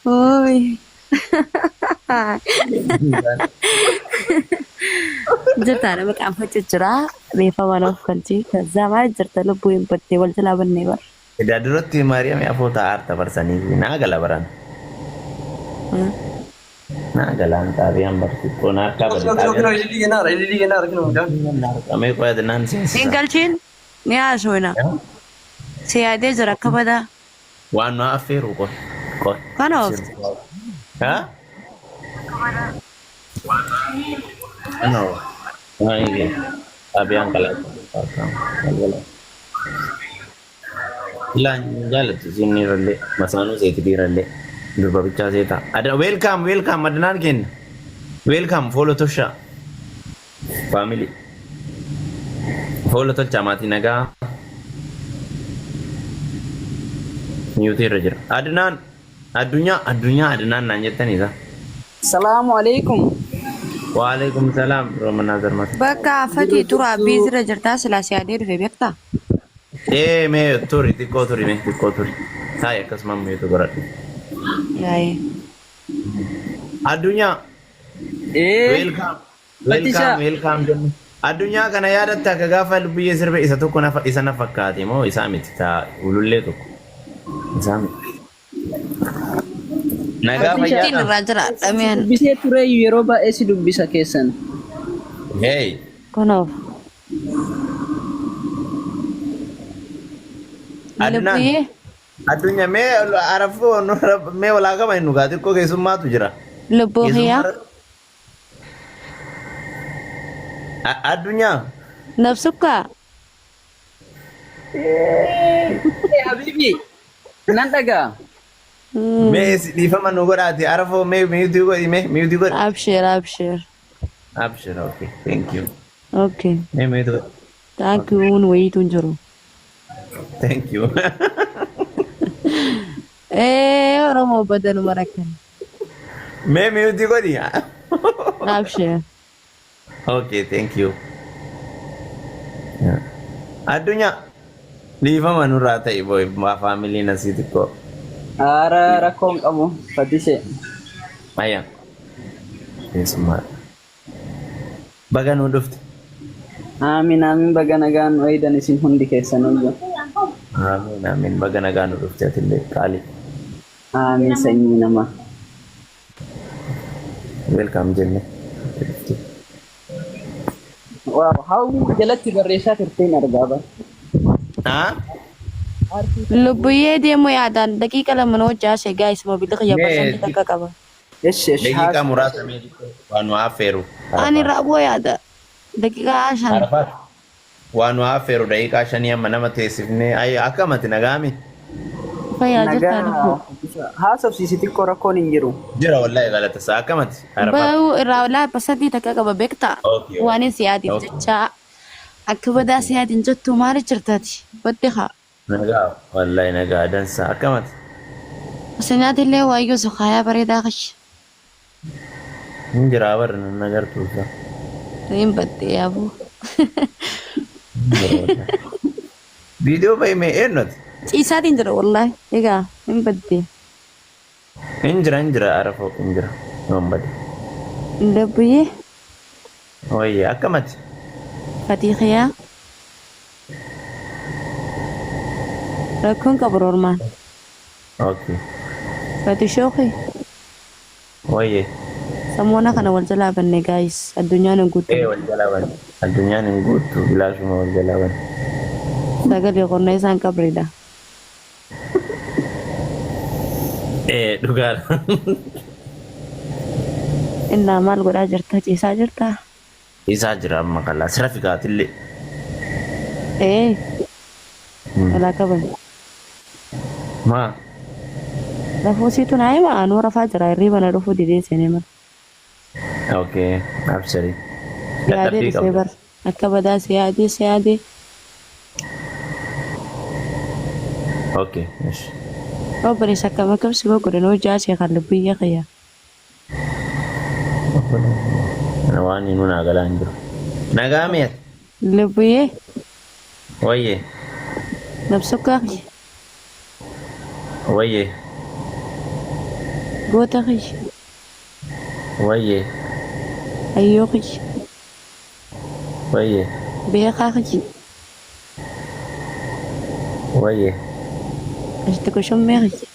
Ooy. Jirta nama qaanfachu jira. Reeffa mana of galchi. Kazaa maal jirta lubbuu hin baddee wal jalaa bannee bara. Edaa duratti Maariyaam afoo taa'aa harta barsanii naa gala baran. Naa galaan xaabiyaan barsiiftoo naa harkaa bade Kino kino xaabiyaan. ililii kennaara ililii kennaara kino mucaan. Harqamee qoyate naan Hin seensisa. galchiin ni haasofna. Si yaadee jira akka badaa. Waan nu affeeru qoy. Qoy. Kana oofte. Ha? No. Maayige. Xaabiyaan kalaa. Ilaan jaallattu isiin irrallee masaanuu seeti dhiirallee durba bichaa seeta. Ada welcome welcome Adnaan kenna. Welcome follow tosha. Family. Follow tolchaa maatii nagaa. Mute irra jira. Adnaan addunyaa addunyaa Adnaan naan jettanii isa. Salaamu alaikum. Waalaikum salaam Romanaa Zarmata. Bakka afatii tura biizirra jirtaa silaa si yaadee dhufe beektaa? Ee mee turi xiqqoo turi mee xiqqoo turi. Taa'e akkasuma meetu godhadhu. Yaa'ee. Addunyaa Ee, welcome Fatisha. welcome welcome jennu. Addunyaa kana yaadatta akka gaafa lubbiyyee sirbe isa tokko nafa isa na fakkaate moo isaa miti taa ulullee tokko isaa miti. Nagaa Fatisha. Ittiin fayyaadha. irraa jira dhameen Dubbisee tureeyyu yeroo baay'ee si dubbisa keessan. Hey kunoof. Adnaan Lubbiyyee. addunyaa mee arafuu mee walaa qaba hin dhugaa xiqqoo keessummaatu jira. Lubbuu kiyyaa. Keessummaa Addunyaa. Nabsukkaa. Ee, Habibi, nan dhagaa. Mee si dhiifama nu godhaati arafoo mee mute godhi mee mute godhi. Abshir abshir. Abshir okay thank you. Okay. Mee mute godhi. Thank you wayiitu hin jiru. Thank you. Ee Oromoo badanuma rakkan. Mee mute godhi. Abshir. Okay thank you. Addunyaa dhiifama nurraa ta'i boy faamiliin asii xiqqoo. Aara rakkoo hin qabu. Fatishe. Ayya. Keessummaa. Baga nuu dhufte. Aamin aamin baga nagaan nu eeydan isin hundi keessaniyyuu. Amiin amiin baga nagaa nu dhufte atillee qaalii. Aamin sanyii namaa. Welcome jenne. Waaw hawwii jalatti barreessaa turteen argaa bara. Ah? Lubbuyyee deemuu yaadaan daqiiqa 2 na hojjaase gaayis mobiilli kiyya Mee parsantii takka qaba. Eshi eshi daqiiqaa haasa. muraasa mee waan nu affeeru Ani Arafaat. raaboo yaada daqiiqaa 5. Arafaat waan nu affeeru daqiiqaa shanii amma nama teessifnee ay akkamati nagaami. Fayyaa jirtaa lubbuu. Nagaa haasofsiisi xiqqoo rakkoon hin jiru. Jira wallahi galata isaa akkamati Arafaat. Bayuu irraa laa parsantii takka qaba beektaa. Okay Waan hin siyaadiif okay. jecha akka badaa siyaadiin jettu maali jirtaati badde haa. Nagaa wallahi nagaa dansa akkamati. Sinaatillee waayyoo sukaayaa bareedaa kiyya. Hin jiraa barri nan agartuu isaa. Hin badde yaaboo. Hin jira wallahi. Viidiyoo bahi mee eenyuti? Ciisaatiin jira wallaahi. Egaa hin badde. Hin jira hin jira arafoo hin jira. Yoon bade. Lubbuyyee Wayye akkamati? fatii kiyaa. Rakkoon qabu roormaan. Okay. Fatishoo kee. Wayye. Samoona kana wal jalaa banne guys addunyaan hin Ee guuttamte. wal jalaa banne. Addunyaan hin guuttu bilaashuma wal jalaa banne. Sagalee qonna isaan qabriidha. Ee dhugaadha. Innaa maal godhaa jirta ciisaa jirtaa? Isaa jira amma kalaa sira fikaatillee. Ee walaa qaban. Maa Rafuu siitu naa hima anuu rafaa jira hirriiba na dhufuu didee seenee mara. Okay abshari. Si yaadee Dadhabbii dhufee qabda. bar akka badaa si yaadee si yaadee. Okay esh. Obboleessa akkam akkam si godhan hojii asii kan lubbiyyee kiyya. Ana waan inni naa galaa hin jiru. Nagaa mi'at. Lubbiyyee Wayye nabsukkaa kiyya. wayye. Goota kiyya. Wayyee. Hayyoo kiyya. Wayyee. Beekaa kiyya. Wayyee. Ashti kushummee kiyya.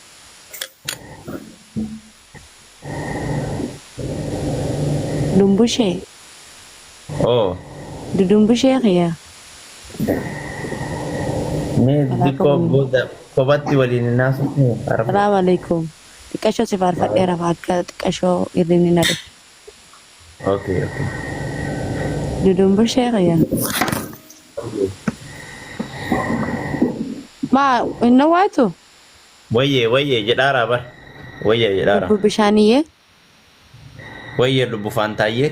Dumbushee. Oo. Dudumbushee kiyya. Mee Walaa xiqqoo qabu. booda kophatti waliin hin haasofne arba. Salaamu alaikum. Xiqqashoo si faarfadheera akka xiqqashoo hirribni na dhufe. Okay, okay. Dudumbushee kiyya. Maa inni waatu? Wayyee wayyee jedhaaraa bar. Wayyee jedhaaraa. Lubbu bishaaniyyee. Wayyee lubbu faantaayyee.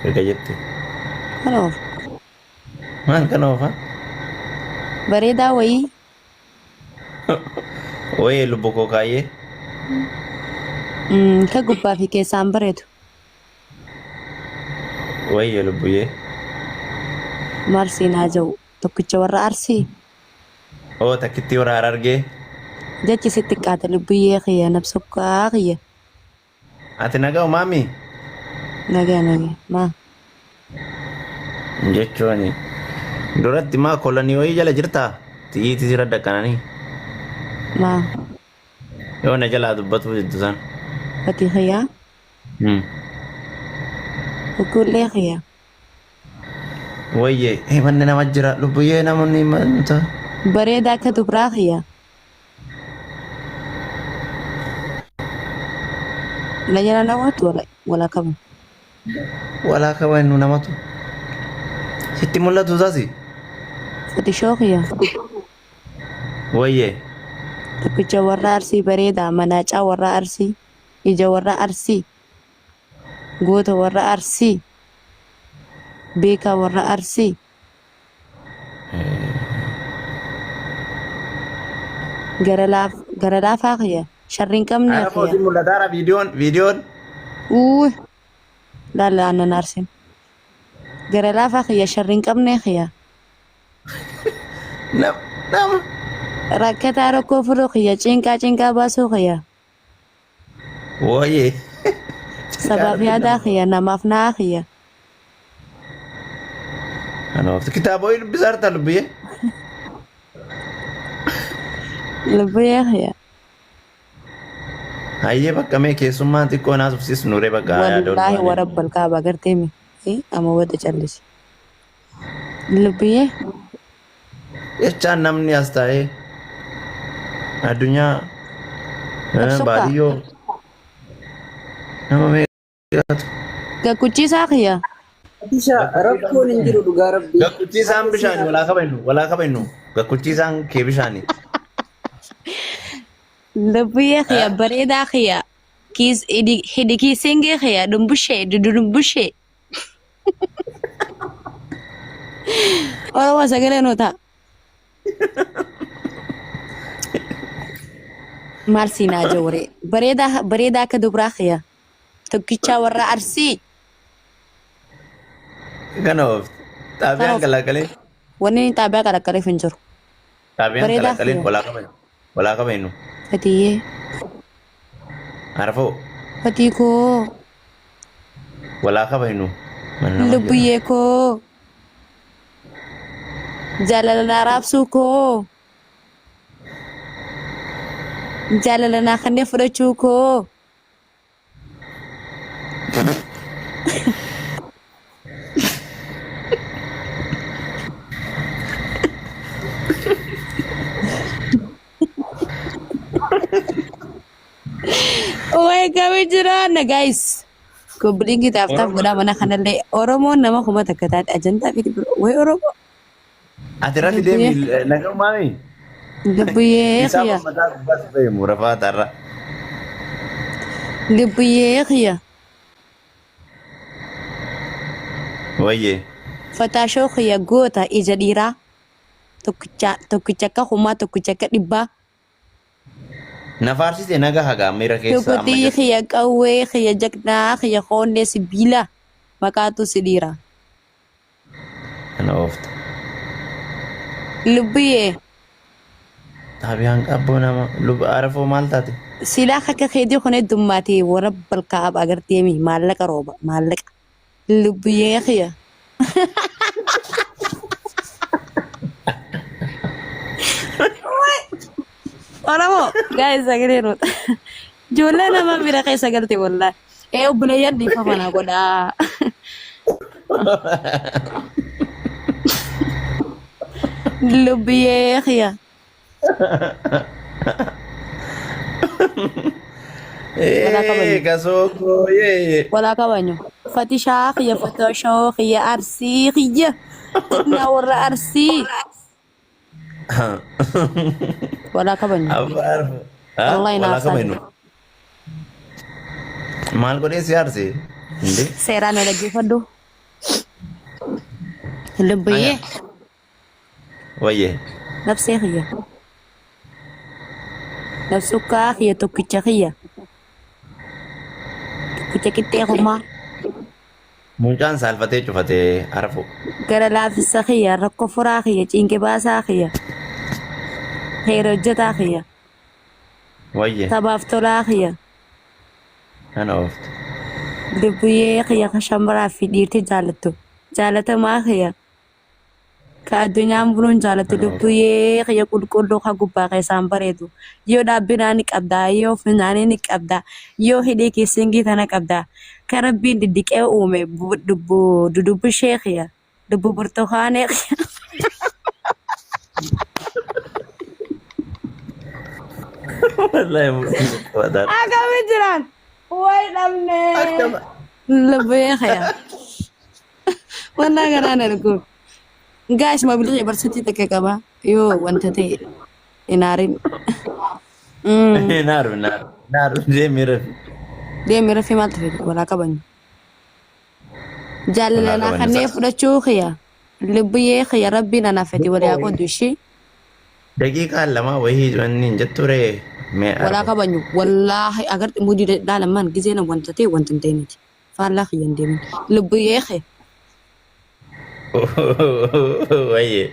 Erga jette. Kana oofa. Maal kana oofa? Bareedaa wayii. Wayyee lubbu kookaayyee. Ka gubbaa fi keessaan bareedu. Wayyee lubbuyyee. Maal siin haa ja'u. Tokkicha warra Arsii. Oo takkittii warra Harargee. Jechi sitti xiqqaate lubbuyyee kiyya nabsukkaa kiyya. Ati nagaa maami? Nagaa nagaa. Maa. Jechuun duratti maa kolonii wayii jala jirtaa? Xiyyiitii sirra daqqananii. Maa. Yoo na jalaa dubbatuu jettu san. Fatii kiyyaa. Hukuullee kiyya. Wayyee manni nama jira lubbuyyee namoonni manta. Bareedaa akka dubraa kiyya. Na jala namooti wala qabu. Walaa qaba inni namatu. Sitti mul'atu taasi. Fatishoo kiyya. Wayyee. Tokkicha warra Arsii bareedaa manaacaa warra Arsii ija warra Arsii goota warra Arsii beekaa warra Arsii. Gara laaf gara laafaa kiyya sharri hin qabne Arafoo kiyya. si mul'ataara viidiyoon viidiyoon. Uuy laala aannan aarsin. Gara laafaa kiyya sharri hin qabne kiyya. Nama nama. Rakkataa rakkoo furuu kiyya cinqaa cinqaa baasuu kiyya. Wayyee. Sabaaf yaadaa kiyya namaaf na'aa kiyya. Kanaaf kitaaba wayii dubbisaa jirta lubbiyyee. Lubbiyyee kiyya. Hayyee bakka mee keessummaa xiqqoo naasufsiis nuree bakka yaada Wallaahi warabbal kaaba gartee mi. Amma wada callisi. Lubbiyyee. Jechaan namni as taa'ee addunyaa Qabsukkaa. baadiyyoo nama meeqatu. Gakkuchiisaa kiyya. Atisha rakkoon hin jiru dhugaa rabbii. Gakkuchiisaan bishaani walaa kabajnu walaa kabajnu gakkuchiisaan kee bishaani. Lubbiyyee kiyya bareedaa kiyya. Kiis hidhi kiisingee kiyya dumbushee dudumbushee. Oromoo sagalee nuu ta'a. Maal siinaa jawree. Bareedaa bareedaa akka dubraa kiyya. Tokkichaa warra Arsii. Kana oofte. Xaabiyaan kalaqalee. Wanni inni xaabiyaa kalaqaleef hin jiru. Xaabiyaan Bareedaa kalaqalee kiyya. walaa kabajnu. Walaa kabajnu. Fatiyyee. Arafoo. Fatii koo. Walaa kabajnu. Mana nama jira. Lubbuyyee koo. Jaalala naa raabsuu koo. Jaalala naa kanneen fudhachuu koo. Wayi kami jiraanna guys. Gobliingi taaf taaf godhaa mana kanallee Oromoon nama 1000 taate ajandaa fi wayi Oromoo. Ati rafi deemi nagaa maami. Lubbuyyee Isaa kiyya. mataa gubbaa si fayyadamu rafaa tarra. Lubbuyyee kiyya. Wayyee. Fataashoo kiyya goota ija dhiiraa. Tokkicha tokkicha akka kumaa tokkicha akka dhibbaa. Na faarsite naga hagaa miira keessa amma Shuguxii jirtu. kiyya qawwee kiyya jagnaa kiyya qoonnee sibiila maqaatu si dhiira. Kana oofta. Lubbiyyee. Xaabiyaan qabboo nama lubba arafoo maal taate? Silaa akka keetii kun heddummaate warra balkaa'aaf agarteemi maallaqa rooba maallaqa. Lubbiyyee kiyya. Oromoo gaa'e sagalee nuuta. Ijoollee nama bira keessa galte wallaahi. Ee obboleeyyan dhiifama na godhaa. Lubbiyyee kiyya. Walaa Ee kabanyu. kasoo kooyee. Walaa kabanyu. Fatishaa kiyya fatashoo kiyya arsii kiyya. Xinnaa warra arsii. Walaa kabanyu. Abbaa arfoo. Wallahi na Walaa aarsaa kabanyu. jira. Maal godhee si aarse? Indee. Seeraan na dhaggeeffadhu. Lubbiyyee. Wayyee. Nafsee kiyya. Nafsukkaa kiyya tokkicha kiyya. Tokkicha qixxee kumaa. Mucaan saalfatee cufatee arfu. Gara laafissa kiyya rakkoo furaa kiyya cinqi baasaa kiyya. Heera hojjetaa kiyya. Wayyee. Tabaaf tolaa kiyya. Kana oofte. Lubbiyyee kiyya ka shamaraa fi dhiirti jaalattu. Jaalatamaa kiyya. Ka addunyaan buluun jaalattu lubbuyyee kiyya qulqulluu ka gubbaa keessaan bareedu. Yoo dhaabbinaa ni qabda, yoo funyaanii ni qabda, yoo hidhii kiisingii tana qabda. Ka rabbiin diddiqee uume dudubbushee kiyya, lubbu burtukaanee kiyya. Wallahi murtii qabataa. Akkami jiran? Way dhabne. Akkama. Lubbuyyee kiyya. Wallaa garaa na dhukkube. Guys, mobilii barsiitii takka qaba. Yoo wanta ta'e hin aarin. Naaru naaru naaru deemee rafi. Deemi rafii maaltu fide walaa qabanyu. Jaalala Walaa naa qabanyu kannee sa'a. fudhachuu kiyya. Lubbiyyee kiyya rabbiin anaaf fedhi walii haa qoodu ishii. Daqiiqaa lama wayii wanni hin jettu ree mee Walaa arfu. qabanyu. Wallaahi agarti mudii dhaalamaan gizee na wanta ta'e wanta hin ta'initi. Faallaa kiyya hin deemin. Lubbuyyee kee. Wayyee.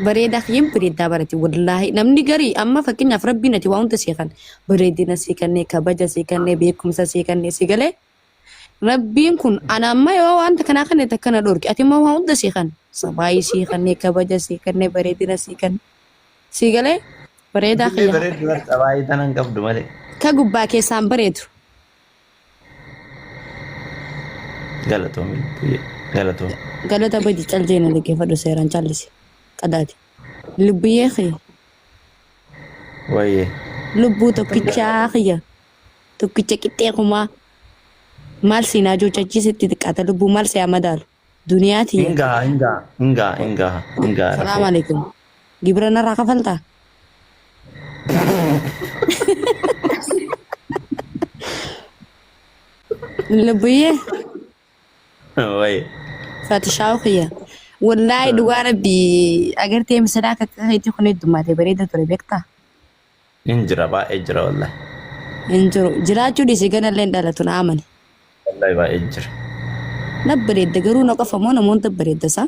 Bareedaa kiyyan bareedaa barate wallaahi namni garii amma fakkeenyaaf rabbiin ati waa hunda sii kan bareedina sii kennee kabaja sii kennee beekumsa sii kennee si galee rabbiin kun ana amma yoo wanta kanaa kana takka na dhorki ati immoo waa hunda sii kan sabaayii sii kennee kabaja sii kennee bareedina sii kennee sii galee bareedaa Ijoollee kiyya bareeddu bar xabaayii tanan qabdu malee. ka gubbaa keessaan bareedu. Galatoomi lubbuyyee. Galatoomi. Galata badi cal jeena dhaggeeffadhu seeraan callisi. Qadaati. Lubbiyyee kiyya. Wayyee. Lubbuu tokkichaa kiyya. Tokkicha qixxee kumaa. Maal siinaa joochachiisitti xiqqaata lubbuu maal si haa madaalu. Duniyaa tiyya. Hin gaha hin gaha hin gaha hin gaha hin gaha Salaam rafoo. alaikum. Gibira narraa kafaltaa? Lubbiyyee. Wayyee. Fatishaa kiyya. Wallaahi dhugaa rabbii agartee misilaa akka keetii kun heddummaate bareeda ture beektaa? Hin jira baay'ee jira wallahi. Hin jiru. Jiraachuu dhiisi ganallee hin dhalatu na amani. Wallahi baay'ee jira. Na bareedda garuu na qofa moo namoota bareedda isaa?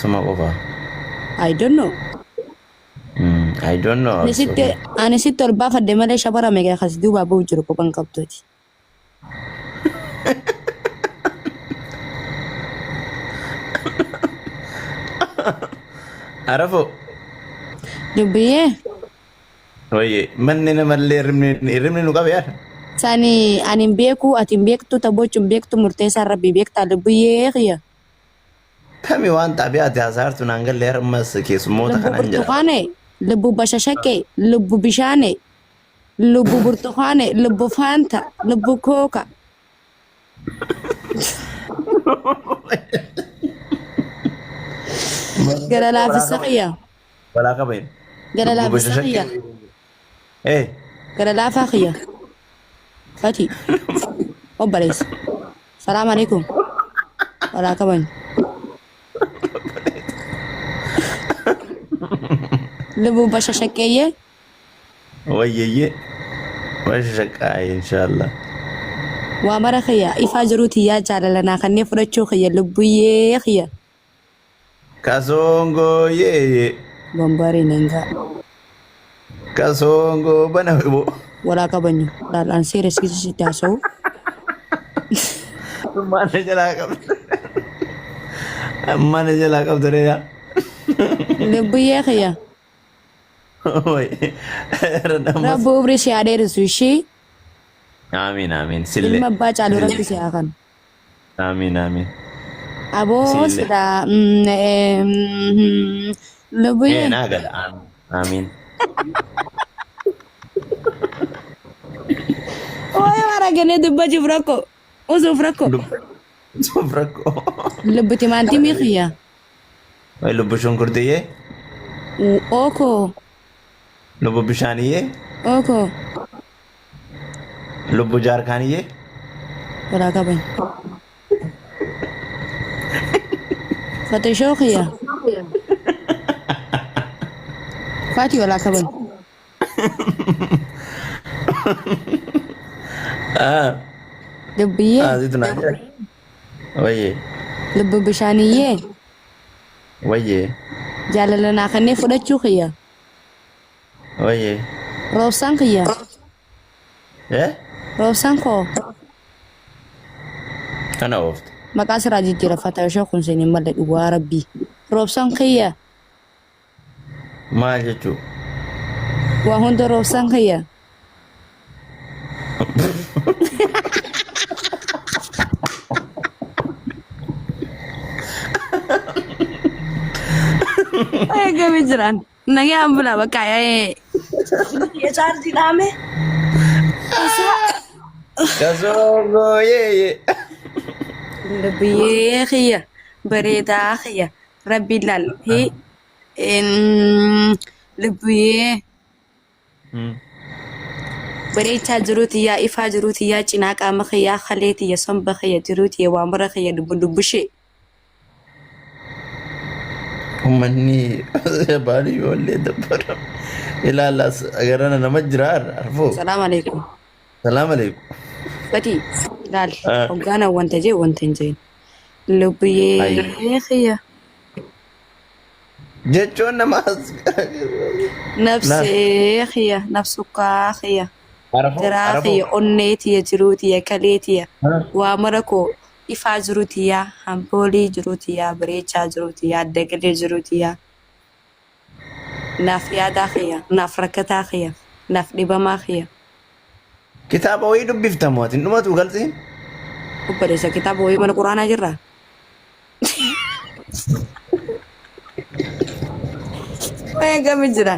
Suma qofa. I don't know. I don't know Ani also. sitti ani sitti ol baafadhe malee shabara meeqa kas duubaa bahu jiru qophan qabduuti. Arafo. Dubbiyyee Wayyee manni namallee hirribni nu qabe yaada. sani ani hin beeku ati hin beektu taphochu hin beektu murteessaan rabbii beektaa lubbiyyee kiyya. Tami waan xaabiyaati hasaartu naan galle har'ammas keessummoota Lubbu kanaan jedha. burtukaane lubbu bashashaqqe lubbu bishaane Lubbu burtukaane, lubbu faanta, lubbu kooka. Gara laafissa kiyya. Walaa qabayin. Gara Lubbu laafissa kiyya. bashashaqqee. Eh. Gara laafaa kiyya. Fati. Obboleessa. Salaam alaikum. Walaa kabajnu. Lubbu bashashaqqeeyyee. Wayyayye. Bashashaqaa inshallah. Waa mara kiyya ifaa jiruu tiyyaa jaalala naa kannee fudhachuu kiyya lubbuyyee kiyya. Kasongoo yee. Bambaree nengaa. Kasoongoo bana boo. Walaa kabanyu. Laalaan seera sitti haasa'u. Mana jalaa qabda. Mana jalaa qabda reeyaa. Lubbiyyee kiyya. Oi. Rabbi umrii si haa dheeressu ishii. Amiin amiin. Sillee. Ilma abbaa caalu rabbi si haa kanu. Amiin amiin. Aboo Sillee. silaa Ee lubbiyyee. naa gala. Amiin. Waa'ee waan argannee dubbachuuf rakkoo. Usuuf rakkoo. Lubbu rakkoo. Lubbu timaantimii kiyya. Wayi lubbu shunkurtiyyee. Ookoo. Lubbu bishaaniyyee. Ookoo. Lubbu jaarkaaniyyee. Walaa qaban. Fatishoo kiyya. Fati walaa qaban. Ah. Lubbiyyee. Ah, situ naa jira. Wayyee. Lubbu bishaaniyyee. Wayyee. Jaalala naa kennee fudhachuu kiyya. Wayyee. Roobsaan kiyya. Eh? Roobsaan koo. Kana oofte. Maqaa siraa jijjiira fatashoo kun seenin malee dhugaa rabbii. Roobsaan kiyya. Maal jechuu? Waa hunda roobsaan kiyya. Eegamee jiraan. Nagaan bulaa bakka chaarjii dhaame. Kasoongoo yeeyee. Lubbiyyee kiyya bareedaa kiyya rabbi laal lubbiyyee bareechaa jiruu tiyyaa ifaa jiruu tiyyaa cinaa qaama kiyyaa kalee tiyya somba kiyya jiruu tiyya waa mara kiyya dubbu dubbishee. Uummanni baadiyyoo illee dabbara. Ilaalaas agarana nama jira arfoo. Salaam alaikum. Salaam alaikum. Bati laal hoggaana wanta jee wanta hin jeen. Lubbiyyee kiyya. Jechuun namaas. Nafsee kiyya nafsukkaa kiyya. Arafoo. Garaa Arafoo. kiyya onnee tiyya jiruu tiyya kalee tiyya waa mara koo ifaa jiruu tiyya hamboolii jiruu tiyya bareechaa jiruu tiyya dagalee jiruu tiyya naaf yaadaa kiyya naaf rakkataa kiyya naaf dhibamaa kiyya. Kitaaba wayii dubbiftamu ati hin dhumatu galtiin. Obboleessa kitaaba wayii mana quraanaa jirraa? Eegame jira.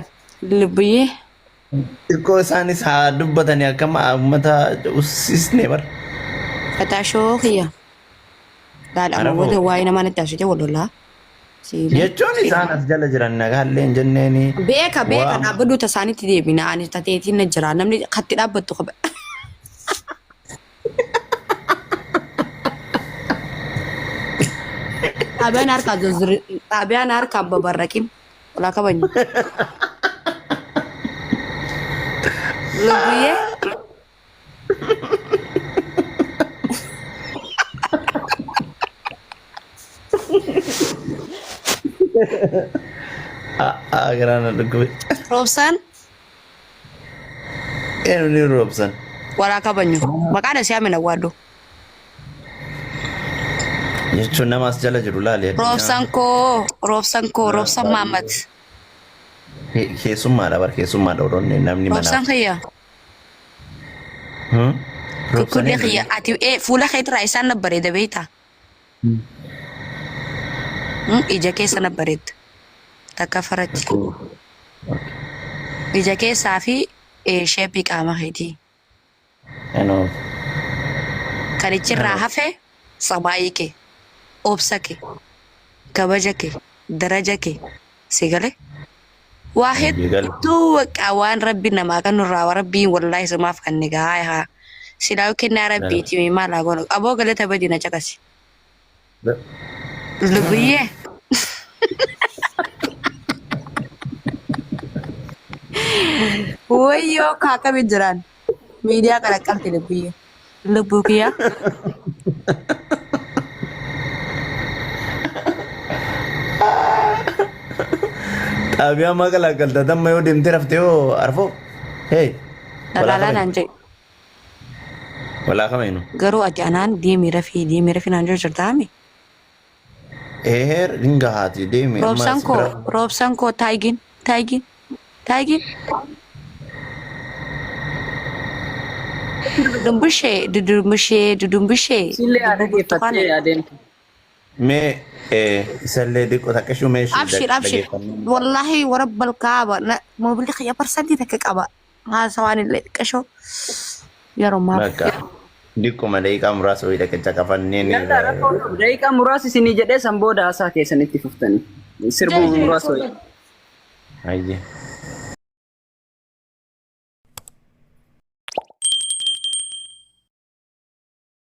Lubbiyyee. Xiqqoo isaanis haa dubbatanii akkama uummata ussisne bara. Fataashoo kiyya. Laal amma Arafoo. booda waa'ee namaa natti haasofte wal lolaa. Siile. Jechuun isaan as jala jiran nagaallee hin jenneeni. Beeka beeka Waa. dhaabbadhu tasaanitti deebina ani tateetiin na jira namni katti dhaabbattu qaba. Xaabiyaan harkaa zazziri xaabiyaan harkaan babarraqin walaa kabajnu. Lubbiyyee. Garaan na dhukkube. Roobsaan Eenyu ni roobsan? walaa kabajnu. Maqaan isii amina waaddu. Jechuun nama as jala jiru laali. Roobsaan koo roobsaan koo roobsaan Maammat. Keessummaadha bar keessummaadha oroonni namni manaa. Roobsaan kiyya. Kukkullee kiyya ati fuula keetirraa isaan na bareeda beektaa? Ija keessa na bareedda. Takka faratti. Ija keessaa fi sheeppii qaama keetii. Anoo. Kan ichirraa hafe sabaayii kee, obsa kee, kabaja kee, daraja kee si galee. Waa hedduu waqa waan rabbi namaa kan nurraa rabbiin wallaahi sumaaf kan ni gahaa haa. Silaa kennaa rabbiiti maal haa goonu. Aboo galata badii na caqasi. Lubbiyyee. Wayyoo kaakami jiraan. Miidiyaa kana qabdi lubbiyyee. Lubbuu kiyya. Xaabiyaa maa qalaaqqalta tamma yoo deemtee raftee yoo arfoo. Hey. Walaa Dhalaalaa kaminu. naan jedhe. Walaa kaminu. Garuu ati anaan deemii rafii deemii rafii naan jiru jirtaami. Eeher ringa haati deemi amma Roobsan si koo bira. roobsan koo taayigin taayigin taayigin. Dudumbushee dudumbushee dudumbushee Isillee haa dubbu burtukaana. dhaggeeffattee adeemtu. Mee isallee diqqoo takka ishuu mee ishii Abshir abshir dhaggeeffannu. wallahi warabbal kaaba moobilli kiyya parsantii takka qaba haasawaan illee xiqqashoo yeroo maaf. Bakka diqquma daqiiqaa muraasa wayii dhaqicha qafannee ni Yalla rakkoo hin qabu. Daqiiqaa muraasa isinii jedhee san booda haasaa keessan itti fuftanii. Sirbuma muraasa wayii. Ayyee.